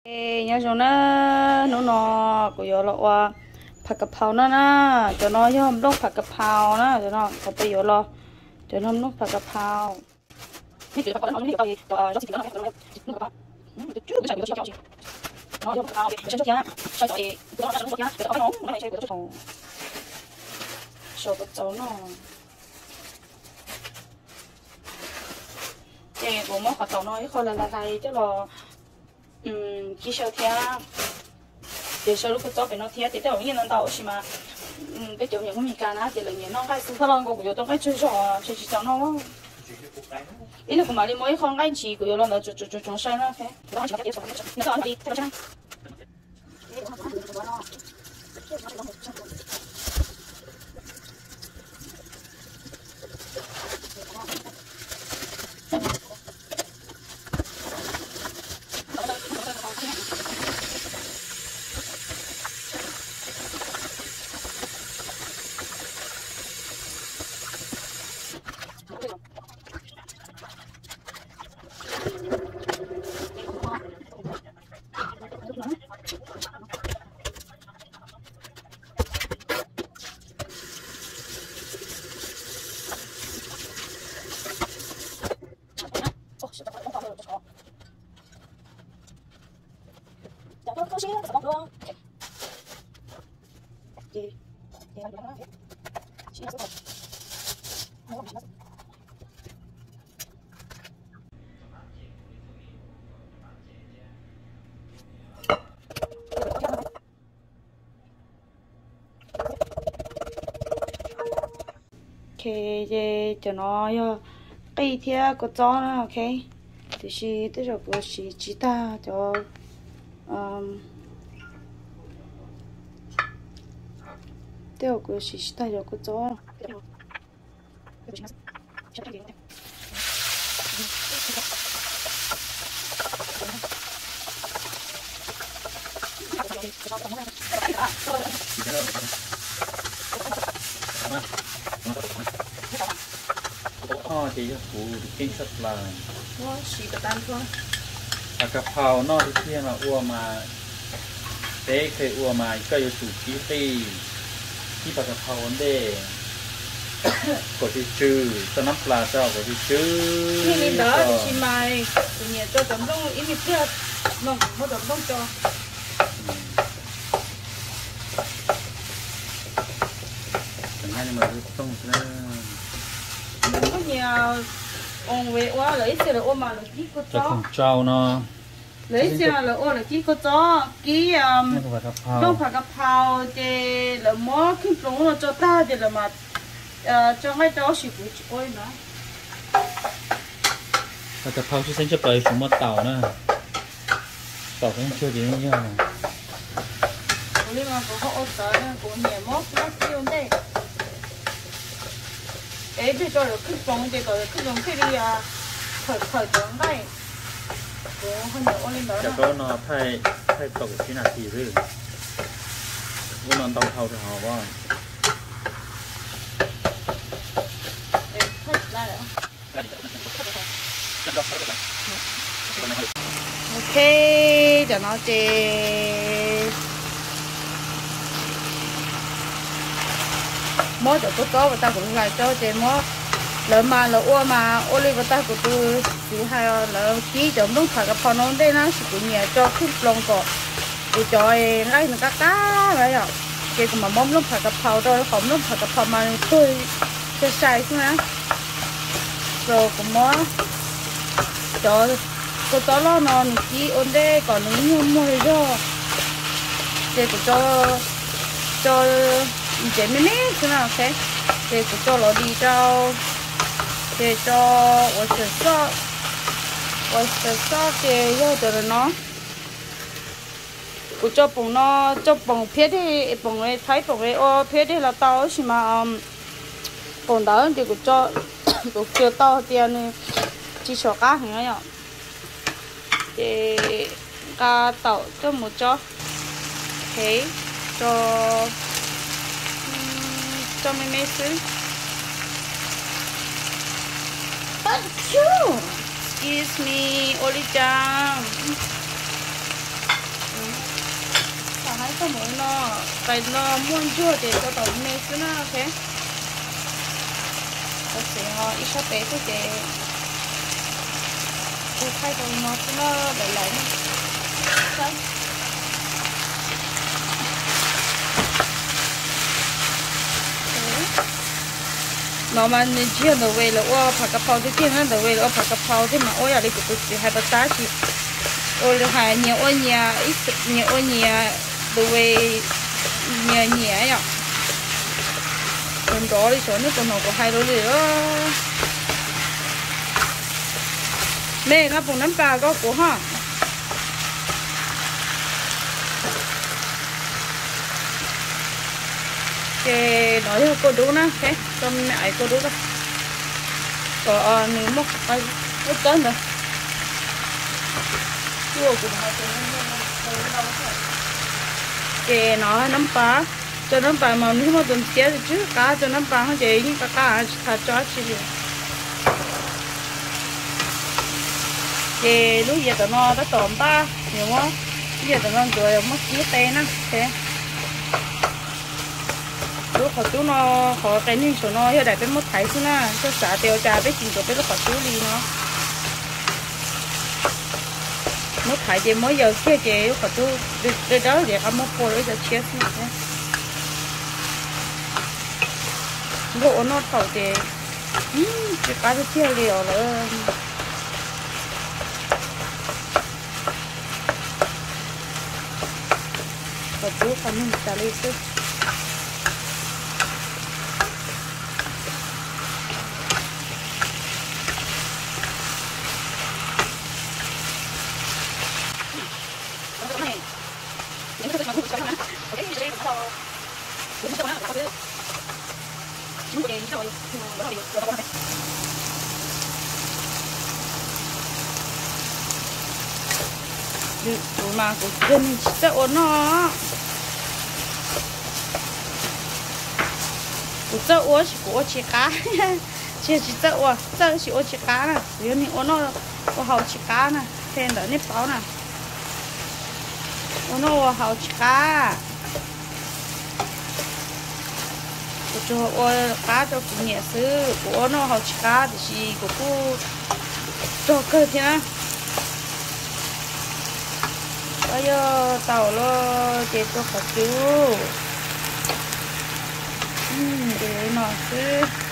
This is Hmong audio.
Nyob zoo na, hnub no kuv yuav los ua phav kav phau no na. Cov no yog nplooj phav kav phau na, cov no qhov peb yuav los, cov no nplooj phav kav phau. Sau kua txob no. Ces kuv muab qhov taum no ib qho lais lais coj los kib saw thiab. Ces saw lub kua txob pem no thiab ces tej zaum yeej ntau ntau tab sis mas peb cov niam Hmoob Mes Kas na ces lawv nyiam noj nqaij xwb, thaj loj nkaus kuv yuav tau nqaij tsawg zog ces tsis tau noj. Ib hnub kuv mam li muab ib qho nqaij ntsis kuv yuav los ntawd tsoov tsoov saw na. Ok, ces cov no yog qij thiab kua txob na, ok. Tiam sis tej zaum kuv siv tsis tag cov, tej zaum kuv siv tsis tag cov kua txob. Ces yog kuv tus kheej tshaj plaws. Phav kav phau noj tiag tiag mas ua mas, peb pheej ua mas koj yuav tsum kib qij, kib phav kav phau ua ntej kom tsw tsw, txoj nab plas tso kom tsw tsw. Li ntawd tab sis mas kuv nyiam tso cov nplooj ib me pliag no, kuv muab cov nplooj tso. Kuv nyiam, ua lawv ib txhia lawv ua mas lawv kib kua txob, lawv ib txhia lawv ua lawv kib kua txob, kib nplooj phav kav phau ces lawv muab kheej ploov no tso tag ces lawv mas tso nqaij rau, tab sis kuv tsis ua li ntawd. Phav kav phau tshwj xeeb tshaj plaws yuav tsum muaj taum na. Taum xeeb tsuag ces yeej yog. Kuv li mas kuv ho ua tawv, kuv nyiam muab kua txob kib ua ntej. Es ib pliag tso lawv kheej ploov ces kom lawv kheej ploov thiaj li khawm khawm cov nqaij. Kuv ho nyiam ua li ntawd. Cov zaub no thaij tau kaum tsib nas this xwb. Ub no ntau dhau rau hauv. Ok, cov no ces muab cov kua txob uas tag kuv hlais rau ces muab, lawv mas lawv ua mas ua li uas tag kuv tus txiv hais, lawv kib cov nplooj phav kav phau no ua ntej na, tab sis kuv nyiam tso kheej ploov kom kuv cov nqaij nws qab qab na yom, ces kuv mam muab nplooj phav kav phau rau, qhov nplooj phav kav phau mas nws tuag sai sai xwb na. Ces kuv muab cov kua txob loj no nws kib ua ntej kom nws nyuag muag zog, ces kuv tso, tso ntsev me me xwb na, ok. Ces kuv tso los dim rau, ces tso ua xaws xoj, ua xaws xoj ces yog cov no. Kuv tso poom no, tso poom phiab deg, poom thaib poom ua phiab deg los tau tab sis mas poom ntawd ces kuv, kuv khaws tau tias nws tsis sov qab heev yom. Ces nqa taum coj mus tso, tso, tso me me xwb. Excuse me, ua li cas? Txoj hmoov no, tais no muaj ntsuag ces rau tom me xwb na, ok. Tab sis ho ib sab pem xwb ces kuv thaij rau no xwb na, lawm lawm na. No mas nws tsis yog ntawm Wes lawv ua phav kav phau tiag tiag na, ntawm Wes lawv ua phav kav phau thiab mas ua yam li kuv tus txiv hais pas tas tsis ua li hais nyias ua nyias, nyias ua nyias, tus Wes nyias nyias yom. Nrov nrov li saum nej tus no kuv hais rau li. Me koj pum nab pas koj kuv ho. Ces no yog kua dub na, tso me aiv kua dub na, kom nws muaj qhov qab ntawd. Ces no nab pas, tso nab pas mas nws muaj tus ntiab tsw qab, tso nab pas ho ces yeej qab qab tsis tas tso dab tsi li. Ces lub yias tom no tab tom npaj, lub yias tom no ntxuav muab kib qe na. Lub qhov cub no, qhov qe neeg saum no yog daim peb muab thaiv xwb na, koj xav tias ua cas peb tsis ntxuav peb lub qhov cub li no. Muab thaiv ces muab yaws kiag ces lub qhov cub dawb dawb ces qab muab pua rau ib co tshiab xwb. Nkaug ua noj thaum ces tsis qab tiag tiag li os lawm. Qhov cub qhov neeg tas li xwb. Kuv mas kuv yog neeg tsis txawj ua noj. Kuv txawj ua sis kuv ua tsis qab. Tsis yog tsis txawj ua, txawj sis ua tsis qab na. Kuv yog neeg ua noj ua haus tsis qab na, qhia ntawm nej paub na. Ua noj ua haus tsis qab. Kuv tsuas ua qab rau kuv niam xwb, kuv ua noj haus tsis qab tiam sis kuv kuj rog kawg thiab na. Yog tau los ces rau qhov cub. Ces no xwb.